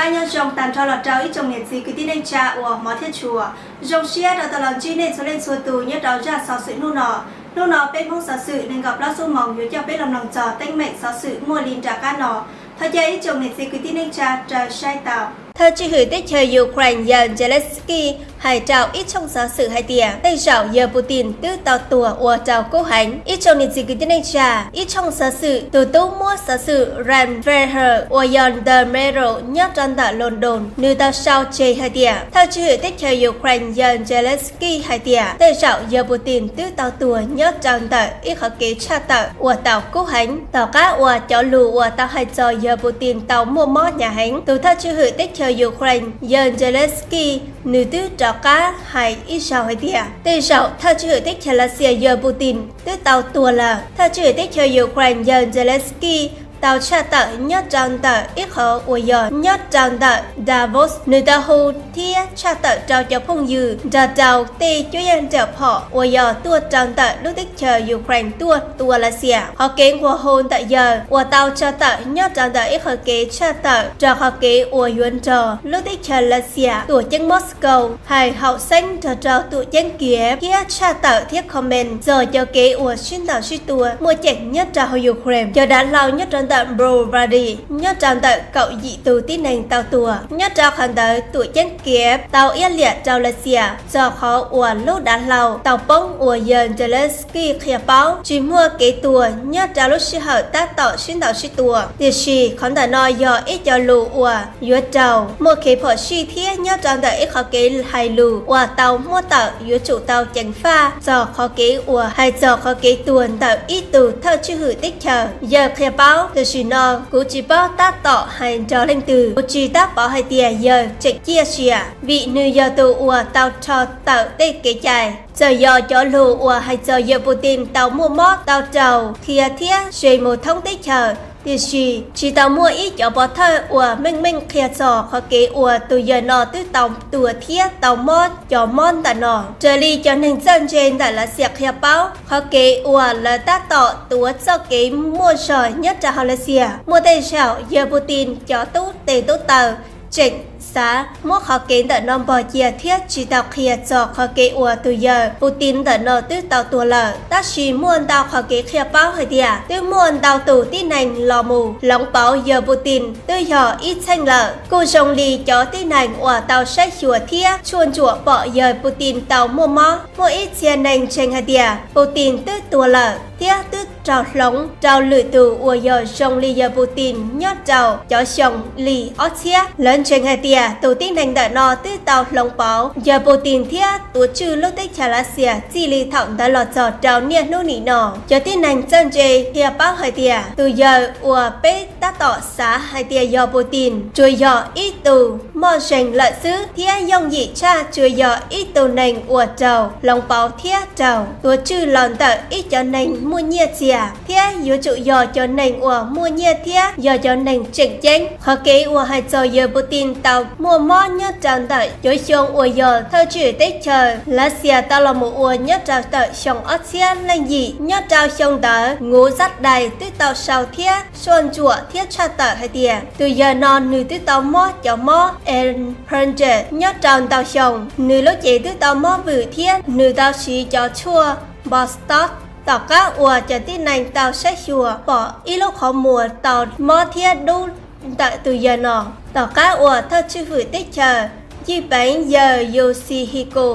Nyob zoo tag nrho los rau ib tsoom niam txiv kwv tij neej tsa uas hmov thiab tshua. Zoo siab rau tau los ntsib nej txhua leej txhua tus nyob rau zaj xov xwm hnub no. Hnub no peb Hmoob Xov Xwm nees nkaum plaub xuab moos yuav coj peb los mloog txog teeb meem xov xwm muaj li nram qab no. Thov caw ib tsoom niam txiv kwv tij neej tsa raws saib tau. Thawj tswj hwm teb chaws Ukraine yawg Zelensky hais rau ib tshooj xov xwm hais tias tej zaum yawg Putin twb tau tuag ua rau kub heev. Ib tsoom niam txiv kwv tij neej tsa, ib tshooj xov xwm tus tub muab xov xwm Ryan Federer uas yog The Mirror nyob rau ntawm London, nws tau sau tseg hais tias thawj tswj hwm teb chaws Ukraine yawg Zelensky hais tias tej zaum yawg Putin twb tau tuag nyob rau ntawm ib qhov kev tshaj tawm uas tau kub heev. Tom qab uas cov lus uas tau hais txog yawg Putin tau muaj mob hnyav heev, tus thawj tswj hwm teb chaws Ukraine yawg Zelensky nws twb rov qab hais ib zaug hais tias tej zaum thawj tswj hwm teb chaws Lav Xias yawg Putin twb tau tuag lawm. Thawj tswj hwm teb chaws Ukraine yawg Zelensky tau tshaj tawm nyob rau ntawm ib qhov uas yog nyob rau ntawm Davos, nws tau hu thiab tshaj tawm rau cov phooj ywg nrog rau tej cuab yeej nrawm phom uas yog tuaj rau ntawm lub teb chaws Ukraine tuaj tua Lav Xias. Qhov kev nquag hu ntawm yawg uas tau tshaj tawm nyob rau ntawm ib qhov kev tshaj tawm rau qhov kev uas yuav nrog lub teb chaws Lav Xias tuam ceeb Moscow hais haum xeeb nrog rau tuam ceeb Kiev thiab tshaj tawm thiab comment txog cov kev uas sib ntaus sib tua muaj ceem nyob rau hauv Ukraine. Cov dav hlau nyob rau ntawm Brovary nyob rau ntawm kaum yim tus tib neeg tau tuag. Nyob rau qhov ntawd tuam ceeb Kiev tau iab liam rau Lav Xias txog qhov uas lub dav hlau tau poob uas yawg Zelensky qhia paub tsis muaj kev tuag nyob rau lub sij hawm tab tom sib ntaus sib tua. Tiam sis qhov ntawm no yog ib co lus uas yuav raug muaj kev phom sij thiab nyob rau ntawm ib qhov kev hais lus uas tau muab tawm yuav tsum tau ceev faj txog qhov kev uas hais txog qhov kev tuag ntawm ib tug thawj tswj hwm teb chaws. Yawg qhia paub, tam sim no kuv tsis paub tab tom hais nrog leej twg, kuv tsis tab pov hais tias yawg tseem ciaj sia vim nws yog tus uas tau rho tawm tej kev cai. Txawm yog cov lus uas hais txog yawg Putin tau muaj mob tau raug qhia thiab ze mus thoob teb chaws, tiam sis tsis tau muaj ib cov pov thawj uas meej meej qhia txog qhov kev uas tus yawg no twb tau tuag thiab tau mob cov mob ntawm no. Raws li cov neeg txawj ntse ntawm Lav Xias qhia paub, qhov kev uas lawv tab tom tuav txoj kev muaj zog nyob rau hauv Lav Xias muaj tej zaum yawg Putin cov tub tes tub taw tseem xav muab qhov kev ntawm no npog cia thiab tsis tau qhia txog qhov kev uas tus yawg Putin ntawm no twb tau tuag lawm. Tab sis muaj ntau qhov kev qhia paub hais tias twb muaj ntau tus tib neeg los mus hloov pauv yawg Putin twb yog ib txheej lawm. Kuj zoo li cov tib neeg uas tau saib xyuas thiab tshuaj ntsuam pom yawg Putin tau muaj mob, muaj ib txhia neeg ntseeg hais tias Putin twb tuag lawm thiab twb raug hloov rau lwm tus uas yog zoo li yawg Putin nyob rau cov xyoo li ob txhiab. Lawv ntseeg hais tias tus tib neeg ntawm no twb tau hloov pauv yawg Putin thiab tuav tswj lub teb chaws Lav Xias txij li thaum ntawd los txog rau niaj hnub nim no. Cov tib neeg txawj ntse qhia paub hais tias tus yawg uas peb tab tom xav hais tias yog Putin tsuas yog ib tug moj zeeg lawm xwb thiab yooj yim tshaj tsuas yog ib tug neeg uas raug hloov pauv thiab raug tuav tswj los ntawm ib cov neeg muaj nyiaj txiag thiab yuav tsum yog cov neeg uas muaj nyiaj thiab yog cov neeg tseem ceeb. Qhov kev uas hais txog yawg Putin tau muaj mob nyob rau ntawm cov xyoo uas yog thawj tswj teb chaws Lav Xias tau los mus ua nyob rau ntawm xyoo ob txhiab leej yim. Nyob rau xyoo ntawd Nguv Zaj Dais twb tau sau thiab tshuaj ntsuam thiab tshaj tawm hais tias tus yawg no nws twb tau mob cov mob Alzheimer nyob rau ntau xyoo, nws lub cev twb tau mob vwm thiab nws tau siv cov tshuaj Botox. Tom qab uas cov tib neeg tau saib xyuas pom ib lub qhov muag tau mob thiab dub ntawm tus yawg no. Tom qab uas thawj tswj hwm teb chaws Yij Peev yawg Yukihiko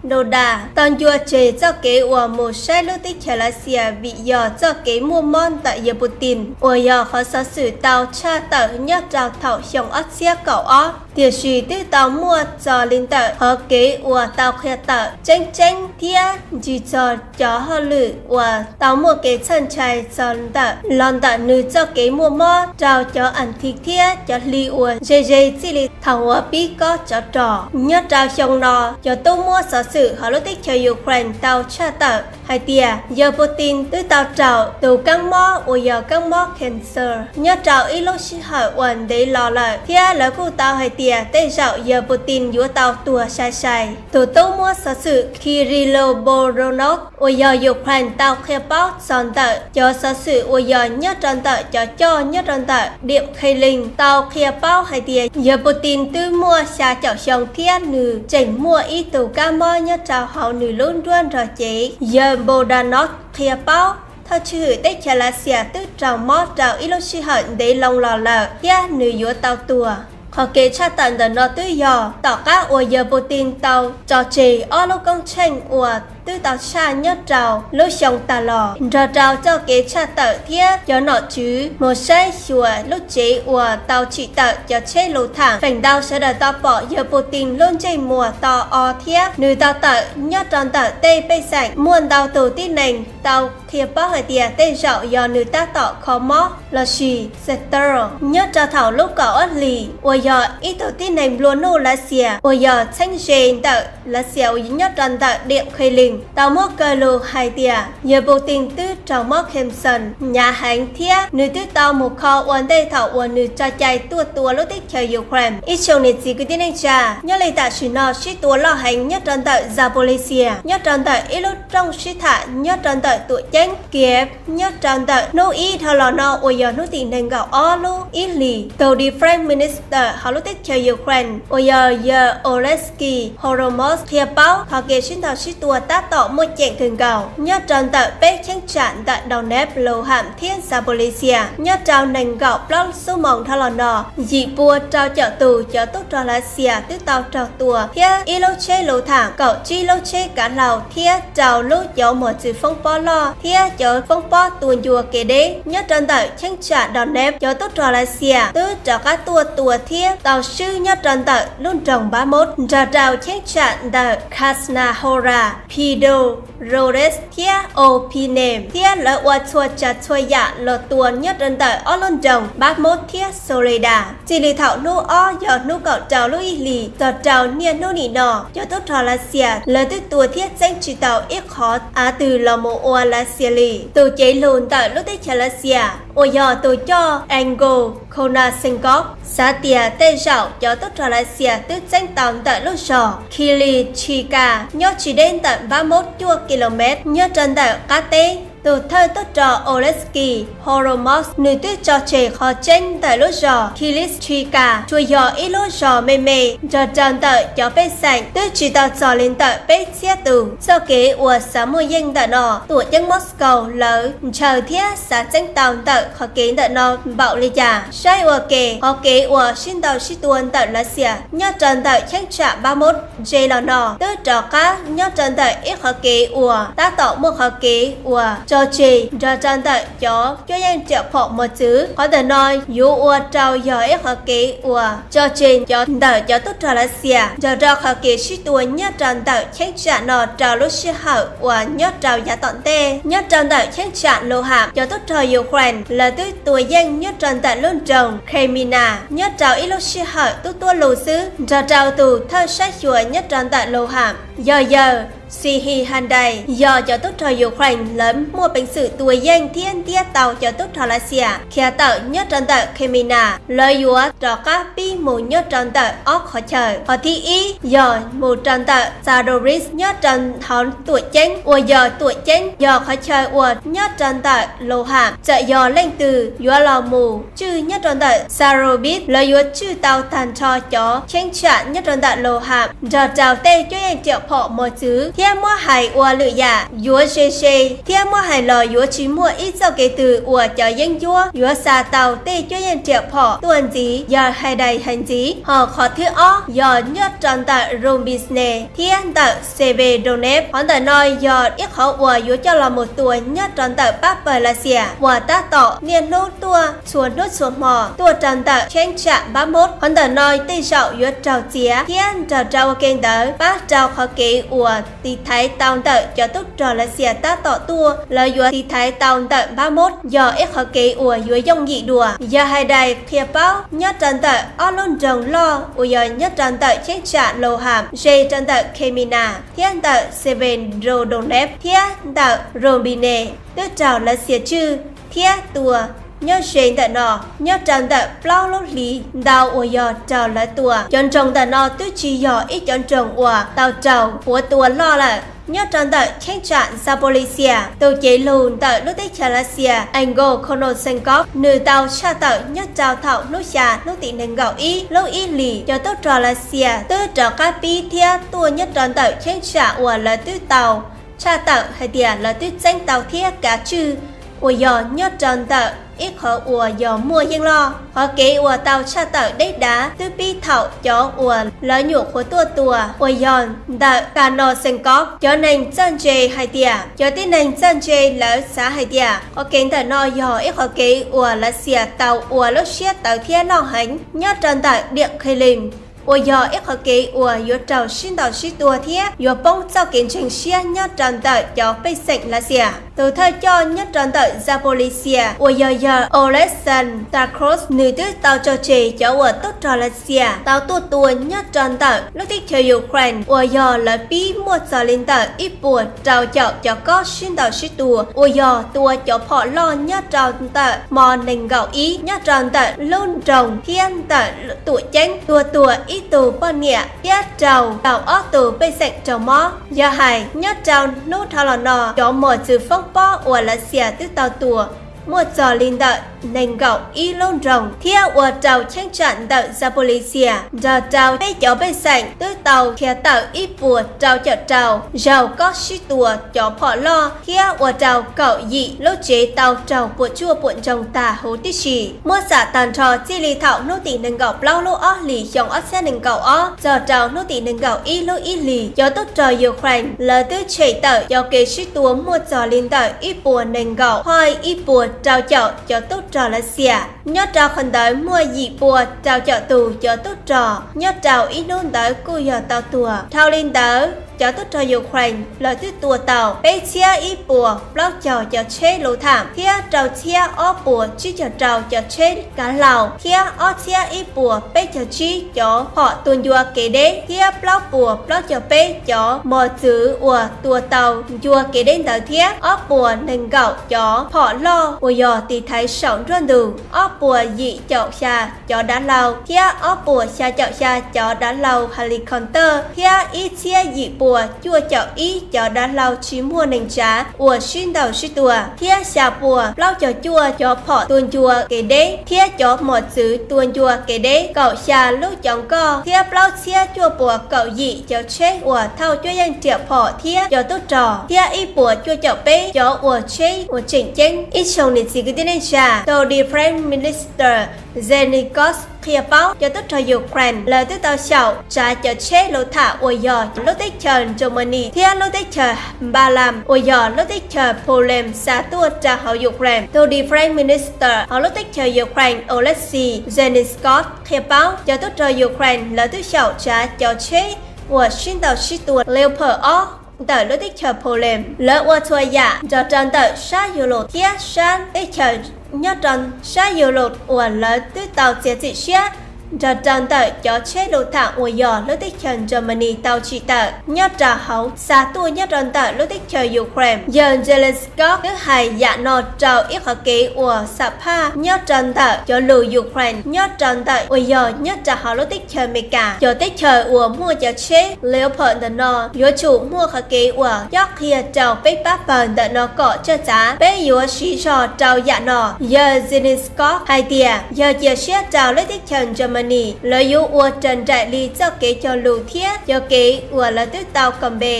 Noda tau ncua tseg txoj kev uas mus saib lub teb chaws Lav Xias vim yog txoj kev muaj mob ntawm yawg Putin uas yog qhov xov xwm tau tshaj tawm nyob rau thaum xyoo ob txhiab kaum ob, tiam sis twb tau muaj txog li ntawm qhov kev uas tau qhia tawm tseeb tseeb thiab ntsig txog cov hauj lwm uas tau muaj kev txhawj ntshai txog ntawm los ntawm nws txoj kev muaj mob rau cov as thiv thiab cov hli uas ze ze txij li thaum uas pib kob tsov rog. Nyob rau xyoo no, cov tub muab xov xwm hauv lub teb chaws Ukraine tau tshaj tawm hais tias yawg Putin twb tau raug tus kab mob uas yog kab mob cancer nyob rau ib lub sij hawm uas ntev los lawm, thiab lawv kuj tau hais tias tej zaum yawg Putin yuav tau tuag sai sai. Tus tub muab xov xwm Kirilo Boronov uas yog Ukraine tau qhia paub txog ntawm cov xov xwm uas yog nyob rau ntawm cov coj nyob rau ntawm Diam Khe Lees tau qhia paub hais tias yawg Putin twb muaj xya caum xyoo thiab nws tseem muaj ib tug kab mob nyob rau hauv nws lub nruab nrog cev. Yawg Boronov qhia paub thawj tswj hwm teb chaws Lav Xias twb raug mob rau ib lub sij hawm ntev loo los lawm thiab nws yuav tau tuag. Qhov kev tshaj tawm ntawm no twb yog tom qab uas yawg Putin tau tso tseg ob lub koob tsheej uas twb tau tshaj nyob rau lub xyoo tas los, nrog rau txoj kev tshaj tawm thiab cov nom tswv mus saib xyuas lub tsev uas tau tsim tawm cov tsheb lus tham. Feem ntau sawv daws tau pom yawg Putin lub ntsej muag to o thiab nws tau tawm nyob rau ntawm tej pej xeem. Muaj ntau tus tib neeg tau qhia paub hais tias tej zaum yog nws tab tom kho mob lossis setter. Nyob rau thaum lub kaum ob hlis uas yog ib tug tib neeg nplua nuj Lav Xias uas yog txheeb ze ntawm Lav Xias uas nyob rau ntawm Diam Khe Lees tau muab kaw lus hais tias yawg Putin twb raug mob Kherson hnyav heev thiab nws twb tau mus kho ua ntej thaum uas nws tso cai tuaj tua lub teb chaws Ukraine. Ib tsoom niam txiv kwv tij neej tsa, nyob li tam sim no sib tua loj heev nyob rau ntawm Zaporizhzhia, nyob rau ntawm ib lub rooj sib tham nyob rau ntawm tuam ceeb Kiev. Nyob rau ntawm hnub ib dhau los no uas yog hnub tim nees nkaum ob lub ib hlis, tus defense minister hauv lub teb chaws Ukraine uas yog yawg Oleksiy Houromov qhia paub qhov kev sib ntaus sib tua tab tom muaj ceem kawg nkaus nyob rau ntawm peb cheeb tsam ntawm Donetsk, Luhansk thiab Zaporizhzhia. Nyob rau nees nkaum plaub xuab moos dhau los no, yim pua rau caum tus cov tub rog Lav Xias twb tau raug tua thiab ib lub tsheb lus tham, kaum tsib lub tsheb kav hlau thiab rau lub cov mos txwv foob pob loj thiab cov foob pob tua ncua kev deb. Nyob rau ntawm cheeb tsam Donetsk, cov tub rog Lav Xias twb rov qab tuaj tua thiab tau swb nyob rau ntawm lub nroog Bakhmut nrog rau cheeb tsam ntawm Krasnohora, Pidorezhsk thiab Opyne, thiab lawv ua txhua tsav txhua yam los tua nyob rau ntawm ob lub nroog Bakhmut thiab Soledar. Txij li thaum hnub ob yog hnub kaum rau lub ib hlis txog rau niaj hnub nim no, cov tub rog Lav Xias lawv twb tua thiab txeeb tsis tau ib qhov av twg los mus ua Lav Xias li. Tus cev lus ntawm lub teb chaws Lav Xias uas yog tus coj Igor Konashenkov xav tias tej zaum cov tub rog Lav Xias twb txeeb tau ntawm lub zos Kilisivka nyob tsis deb ntawm Bakhmut cuaj kilomev nyob rau ntawm qab teb. Tus thawj tub rog Oleksiy Houromov nws twb tso tseg qhov tseeb ntawm lub zos Kilisivka tsuas yog ib lub zos me me nrog rau ntawm cov pej xeem twb tsis tau txog li ntawm peb txhiab tus. Txoj kev uas xav muaj yeej ntawm no, tuam ceeb Moscow lawv ntshaw thiab xav txeeb tau ntawm qhov kev ntawm no npaum li cas? Saib ua ke, qhov kev uas sib ntaus sib tua ntawm Lav Xias nyob rau ntawm cheeb tsam Bakhmut ze los no twb rov qab nyob rau ntawm ib qhov kev uas tab tom muaj qhov kev uas tso tseg nrog rau ntawm cov cuab yeej riam phom mos txwv. Qhov ntawm no yuav ua rau yog ib qhov kev uas tso tseg cov ntawm cov tub rog Lav Xias nrog rau qhov kev sib tua nyob rau ntawm cheeb tsam no rau lub sij hawm uas nyob rau yav tom ntej. Nyob rau ntawm cheeb tsam Luhansk, cov tub rog Ukraine lawv twb tua yeej nyob rau ntawm lub nroog Kreminna nyob rau ib lub sij hawm tub tuab lug xwb. Nrog rau tus thawj saib xyuas nyob rau ntawm Luhansk yog yawg Syhii Handai, yog cov tub rog Ukraine lawv muaj peev xwm tua yeej thiab ntiab tau cov tub rog Lav Xias khiav tawm nyob rau ntawm Kreminna, lawv yuav rov qab pib mus nyob rau ntawm ob qhov chaw. Qhov thib ib yog mus rau ntawm Siverodonetsk nyob rau hauv tuam ceeb uas yog tuam ceeb yog qhov chaw uas nyob rau ntawm Luhansk. Txawm yog leej twg yuav los mus tswj nyob rau ntawm Siverodonetsk, lawv yuav tswj tau tag nrho cov cheeb tsam nyob rau ntawm Luhansk nrog rau tej cuab yeej riam phom mos txwv, thiab muab hais ua lwm yam yuav ze ze, thiab muab hais los yuav tsis muaj ib txoj kev twg uas cov yeeb ncuab yuav xa tau tej cuab yeej riam phom tuaj ntxiv, yawg Handai hais ntxiv. Ho qhov thib ob yog nyob rau ntawm Rubizhne thiab ntawm Severodonetsk. Qhov ntawm no yog ib qhov uas yuav coj los mus tua nyob rau ntawm pab pawg Lav Xias uas tab tom niaj hnub tuaj txhua hnub txhua hmo tuaj rau ntawm cheeb tsam Bakhmut. Qhov ntawm no tej zaum yuav raug txiav thiab nrog rau ua ke ntawd pab rau qhov kev uas tiv thaiv tau ntawm cov tub rog Lav Xias tab tom tuaj, lawv yuav tiv thaiv tau ntawm Bakhmut, yog ib qhov kev uas yuav yooj yim dua. Yawg Handai qhia paub nyob rau ntawm ob lub nroog loj uas yog nyob rau ntawm cheeb tsam Luhansk ze rau ntawm Kreminna thiab ntawm Severodonetsk thiab ntawm Rubizhne twb raug Lav Xias tswj thiab tua nyob ze ntawm no nyob rau ntawm plaub lub hlis ntau uas yog raug lawv tua. Cov nroog ntawm no twb tsis yog ib cov nroog uas tau raug puav tua loj lawm. Nyob rau ntawm cheeb tsam Zaporizhzhia, tus cev lus ntawm lub teb chaws Lav Xias Igor Konashenkov nws tau tshaj tawm nyob rau thaum hnub xya hnub tim nees nkaum ib lub ib hlis, cov tub rog Lav Xias twb rov qab pib thiab tuaj nyob rau ntawm cheeb tsam uas lawv twb tau tshaj tawm hais tias lawv twb txeeb tau thiab kav tswj uas yog nyob rau ntawm ib qhov uas yog muaj yeej loj. Qhov kev uas tau tshaj tawm deb dav twb pib thaum cov uas lawv nyuam qhuav tuaj tua uas yog ntawm Konashenkov cov neeg txawj ntse hais tias, cov tib neeg txawj ntse lawv xav hais tias qhov kev ntawm no yog ib qhov kev uas Lav Xias tau ua lub siab tawv thiab loj heev nyob rau ntawm Diam Khe Lees, uas yog ib qhov kev uas yuav raug sib ntaus sib tua thiab yuav poob txoj kev ntseeg siab nyob rau ntawm cov pej xeem Lav Xias. Tus thawj coj nyob rau ntawm Zaporizhzhia uas yog yawg Oleksandr Takhos nws twb tau tso tseg cov uas tub rog Lav Xias tau tuaj tua nyob rau ntawm lub teb chaws Ukraine uas yog lawv pib muaj txog li ntawm ib puas rau caum cov kob sib ntaus sib tua uas yog tua cov phom loj nyob rau ntawm hmo nees nkaum ib nyob rau ntawm lub nroog thiab ntawm Tuam Ceeb, tuag tuag ib tug poj niam thiab raug tau ob tug pej xeem raug mob. Yog hais nyob rau hnub dhau los no cov mos txwv foob pob uas Lav Xias twb tau tua muaj txog li ntawm nees nkaum ib lub nroog thiab ua rau cheeb tsam ntawm Zaporizhzhia nrog rau peb cov pej xeem twb tau khiav tawm ib puas rau caum rau zaug kob sib tua cov phom loj thiab ua rau kaum yim lub tsev tau raug puas tsuaj puas ntsoog tag huv tib si. Muab xam tag nrho txij li thaum hnub tim nees nkaum plaub lub ob hlis xyoo ob txhiab nees nkaum ob txog rau hnub tim nees nkaum ib lub ib hlis, cov tub rog Ukraine lawv twb tshem tawm cov kev sib tua muaj txog li ntawm ib puas nees nkaum phoj ib puas rau caum cov tub rog Lav Xias. Nyob rau qhov ntawd muaj yim puas rau caum tus cov tub rog nyob rau ib hnub ntawd kuj yog tau tuag. Dhau li ntawd cov tub rog Ukraine lawv twb tua tau peb txhiab ib puas plaub caug cov tsheb luv tham thiab rau txhiab ob puas tsib caug rau cov tsheb kav hlau thiab ob txhiab ib puas peb caug tsib cov phom tua ncua kev deb thiab plaub puas plaub caug peb cov mos txwv uas tua tau ncua kev deb ntawd thiab ob puas nees nkaum cov phom loj uas yog tiv thaiv saum nruab ntug, ob puas yim caum xya cov dav hlau thiab ob puas xya caum xya cov dav hlau helicopter thiab ib txhiab yim puas cuaj caum ib cov dav hlau tsis muaj neeg tsav uas sib ntaus sib tua thiab xya puas plaub caug cuaj cov phom tua ncua kev deb thiab cov mos txwv tua ncua kev deb, kaum xya lub cov nkoj thiab plaub txhiab cuaj puas kaum yim cov tsheb uas thauj cuab yeej riam phom thiab cov tub rog thiab ib puas cuaj caum peb cov uas tsheb uas tseem ceeb. Ib tsoom niam txiv kwv tij neej tsa, tau Defense Minister Zennikov qhia paub cov tub rog Ukraine lawv twb tau xyaum tsav cov tsheb luv tham uas yog lub teb chaws Germany thiab lub teb chaws Ba Las uas yog lub teb chaws Poland xa tuaj rau hauv Ukraine. Tus Defense Minister hauv lub teb chaws Ukraine Oleksiy Zennikov qhia paub cov tub rog Ukraine lawv twb xyaum tsav cov tsheb uas sib ntaus sib tua Leopard ob ntawm lub teb chaws Poland. Lawv ua txhua yam nrog rau ntawm sab Europe thiab sab teb chaws nyob rau sab Europe uas lawv twb tau txiav txim siab nrog rau ntawm cov tsheb luv tham uas yog lub teb chaws Germany tau tsim tawm nyob rau hauv xa tuaj nyob rau ntawm lub teb chaws Ukraine. Yawg Zelensky twb hais yam no rau ib qhov kev ua xam phaj nyob rau ntawm cov lus Ukraine nyob rau ntawm uas yog nyob rau hauv lub teb chaws Amelikas. Cov teb chaws uas muaj cov tsheb Leopard ntawm no yuav tsum muaj qhov kev uas cob qhia rau peb pab pawg ntawm no kom tsawj txav, peb yuav siv zog rau yam no. Yawg Zelensky hais tias yog cia siab rau lub teb chaws Germany, lawv yuav ua raws nraim li txoj kev cog lus thiab cov kev uas lawv twb tau kom npe.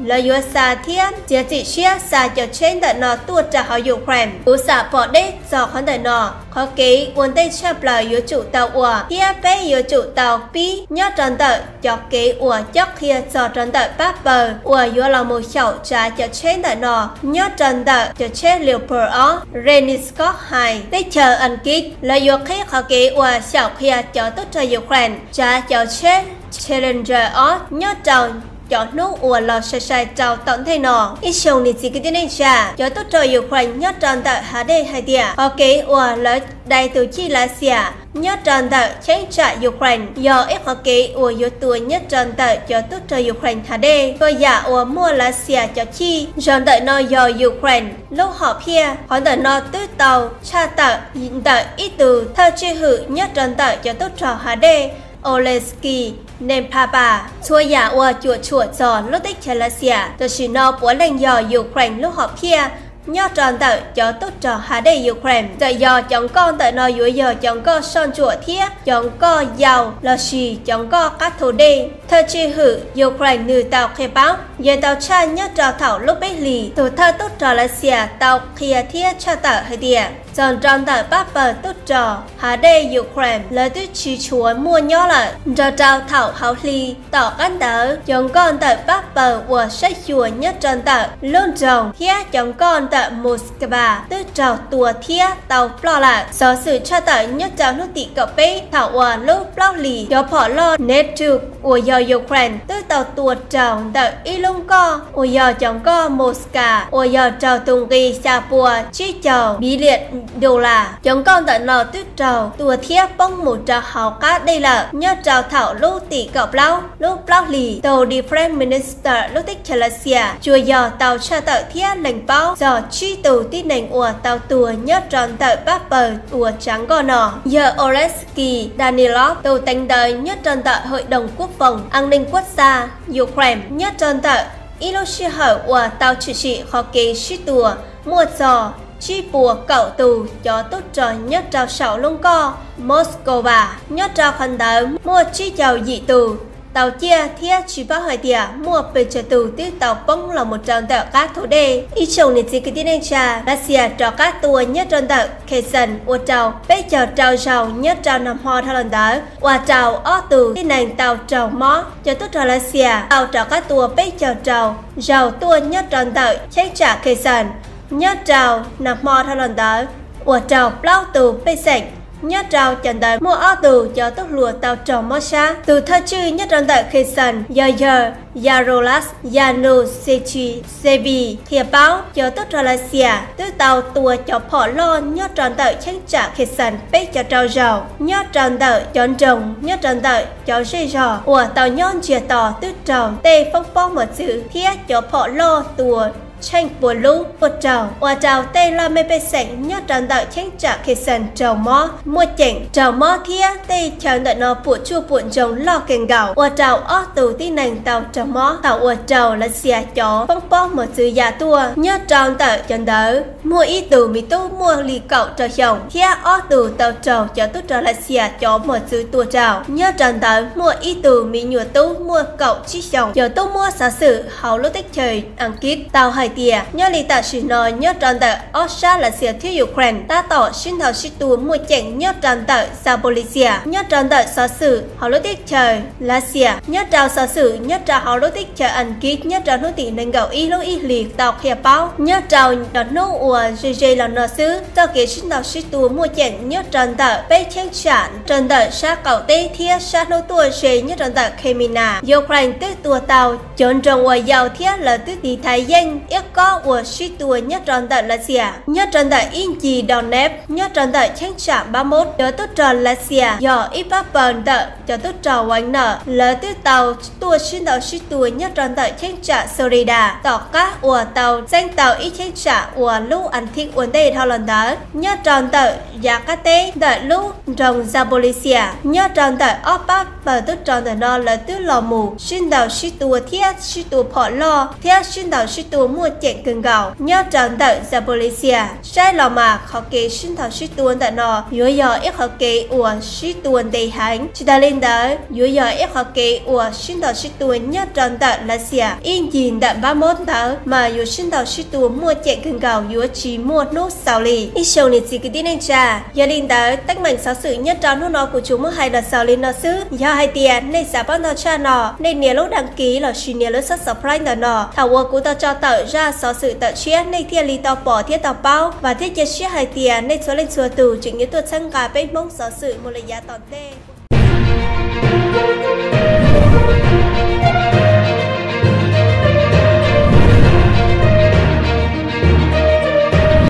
Lawv yuav xa thiab txiav txim siab xa cov tsheb ntawm no tuaj rau hauv Ukraine. Kuv xam pom deb txog qhov ntawm no, qhov kev ua ntej tshaj plaws yuav tsum tau ua thiab peb yuav tsum tau pib nyob rau ntawm cov kev uas cob qhia txog rau ntawm pab pawg uas yuav los mus xyaum tsav cov tsheb ntawm no nyob rau ntawm cov tsheb Leopard ob. Zelensky hais teb chaws Askiv lawv yuav qhib qhov kev uas xyaum qhia cov tub rog Ukraine tsav cov tsheb Challenger ob nyob rau cov hnub uas los sai sai rau tom ntej no. Ib tsoom niam txiv kwv tij neej tsa, cov tub rog Ukraine nyob rau ntawm hav dej hais tias qhov kev uas lawv dai tus chij Lav Xias nyob rau ntawm cheeb tsam Ukraine yog ib qhov kev uas yuav tua nyob rau ntawm cov tub rog Ukraine hav dej. Txhua yam uas muaj Lav Xias cov chij zog ntawm no yog Ukraine lub hom phiaj. Qhov ntawm no twb tau tshaj tawm ntawm ib tug thawj tswj hwm nyob rau ntawm cov tub rog hav dej Olesky Nemtsova. Txhua yam uas cuam tshuam txog lub teb chaws Lav Xias tam sim no puav leej yog Ukraine lub hom phiaj nyob rau ntawm cov tub rog hav dej Ukraine. Txawm yog cov nkoj ntawm no yuav yog cov nkoj soj ntsuam thiab cov nkoj yau lossis cov nkoj qab thu dej, thawj tswj hwm Ukraine nws tau qhia paub. Yog tau tshaj nyob rau thaum lub peb hlis, tus thawj tub rog Lav Xias tau qhia thiab tshaj tawm hais tias txog rau ntawm pab pawg tub rog hav dej Ukraine lawv twb tsis tshuav muaj nyob lawm. Nrog rau thaum hauv hli tom qab ntawd, cov nkoj ntawm pab pawg uas saib xyuas nyob rau ntawm lub nroog thiab cov nkoj ntawm Moscow twb raug tua thiab tau ploj lawm. Xov xwm tshaj tawm nyob rau hnub tim kaum peb thaum uas lub plaub hlis cov phom loj Neptune uas yog Ukraine twb tau tua raug ntawm ib lub nkoj uas yog cov nkoj Moscow uas yog raug tus nqi xya pua tsib caug billion dollar. Cov nkoj ntawm no twb raug tua thiab poob mus rau hauv qab dej lawm. Nyob rau thaum lub tim kaum plaub lub plaub hlis, tus Defense Minister lub teb chaws Lav Xias tsuas yog tau tshaj tawm thiab lees paub txog tsib tus tib neeg uas tau tuag nyob rau ntawm pab pawg uas tsav nkoj no. Yog Oleksiy Danilov, tus teev ntawv nyob rau ntawm Hội đồng Quốc phòng an ninh quốc gia Ukraine, nyob rau ntawm ib lub sij hawm uas tau tshwm sim qhov kev sib tua muaj txog tsib puas kaum tus cov tub rog nyob rau saum lub nkoj Moscow. Nyob rau qhov ntawd muaj tsib caug yim tus tau ciaj thiab tsis paub hais tias muaj pes tsawg tus twb tau poob los mus rau ntawm qab thu dej. Ib tsoom niam txiv kwv tij neej tsa, Lav Xias rov qab tua nyob rau ntawm Kherson ua rau peb caug rau zaug nyob rau nag hmo dhau los ntawd ua rau ob tug tib neeg tau raug mob. Cov tub rog Lav Xias tau rov qab tua peb caug rau zaug tuaj nyob rau ntawm cheeb tsam Kherson nyob rau nag hmo dhau los ntawd ua rau plaub tus pej xeem. Nyob rau cov ntawd muaj ob tug cov tub hluas tau raug mob sab. Tus thawj tswj nyob rau ntawm Kherson yog yawg Yaroslav Yanushevich Siversky qhia paub cov tub rog Lav Xias twb tau tua cov phom loj nyob rau ntawm cheeb tsam Kherson peb caug rau zaug nyob rau ntawm cov nroog nyob rau ntawm cov zej zog uas tau nyob ntsiag to twb raug tej foob pob mos txwv thiab cov phom loj tua tsheej pua lub tuaj raug ua rau tej laj mej pej xeem nyob rau ntawm cheeb tsam Kherson raug mob muaj ceem raug mob thiab tej chaw ntawm no puam tsuaj puam ntsoog loj kawg nkaus ua rau ob tug tib neeg tau raug mob thaum ua rau Lav Xias cov foob pob mos txwv ya tuaj. Nyob rau ntawm cov ntawd muaj ib tug me tub muaj li kaum rau xyoo thiab ob tug tau raug cov tub rog Lav Xias cov mos txwv tua rau. Nyob rau ntawd muaj ib tug me nyuam tub muaj kaum tsib xyoos. Cov tub muab xov xwm hauv lub teb chaws Askiv tau hais tias nyob li tam sim no nyob rau ntawm ob sab Lav Xias thiab Ukraine tab tom sib ntaus sib tua muaj ceem nyob rau ntawm Zaporizhzhia. Nyob rau ntawm xov xwm hauv lub teb chaws Lav Xias, nyob rau xov xwm nyob rau hauv lub teb chaws Askiv nyob rau hnub tim nees nkaum ib lub ib hlis tau qhia paub nyob rau cov hnub uas ze ze los no xwb, txoj kev sib ntaus sib tua muaj ceem nyob rau ntawm peb cheeb tsam rau ntawm sab qaum teb thiab sab hnub tuaj ze nyob rau ntawm Crimea. Ukraine twb tua tau cov nroog uas yau thiab lawv twb tiv thaiv yeej ib kob uas sib tua nyob rau ntawm Lav Xias. Nyob rau ntawm ib ncig Donetsk nyob rau ntawm cheeb tsam Bakhmut, cov tub rog Lav Xias yog ib pab pawg ntawm cov tub rog Wagner lawv twb tau tuaj sib ntaus sib tua nyob rau ntawm cheeb tsam Soledar tom qab uas tau txeeb tau ib cheeb tsam uas lub as thiv ua ntej dhau los ntawd nyob rau ntawm yav qab teb ntawm lub nroog Zaporizhzhia. Nyob rau ntawm ob pab pawg tub rog ntawm no lawv twb los mus sib ntaus sib tua thiab sib tua phom loj thiab sib ntaus sib tua muaj ceem kawg nkaus nyob rau ntawm Zaporizhzhia. Saib los mas qhov kev sib ntaus sib tua ntawm no yuav yog ib qhov kev uas sib tua ntev heev. Tsis tas li ntawd yuav yog ib qhov kev uas sib ntaus sib tua nyob rau ntawm Lav Xias ib ncig ntawm Bakhmut ntawd mas yuav sib ntaus sib tua muaj ceem kawg nkaus yuav tsis muaj hnub xaus li. Ib tsoom niam txiv kwv tij neej tsa, yog li ntawd teeb meem xov xwm nyob rau hnub no kuv tsuas muab hais los xaus li no xwb. Yog hais tias nej xav paub ntau tshaj no, nej nias lub đăng ký lossis nias lub subscribe ntawm no, thaum uas kuv tau tso tawm zaj xov xwm tawm tshiab nej thiaj li tau pom thiab tau paub. Vam thiab cia siab hais tias nej txhua leej txhua tus tseem yuav tuaj txhawb nqa peb Hmoob xov xwm mus li yav tom ntej.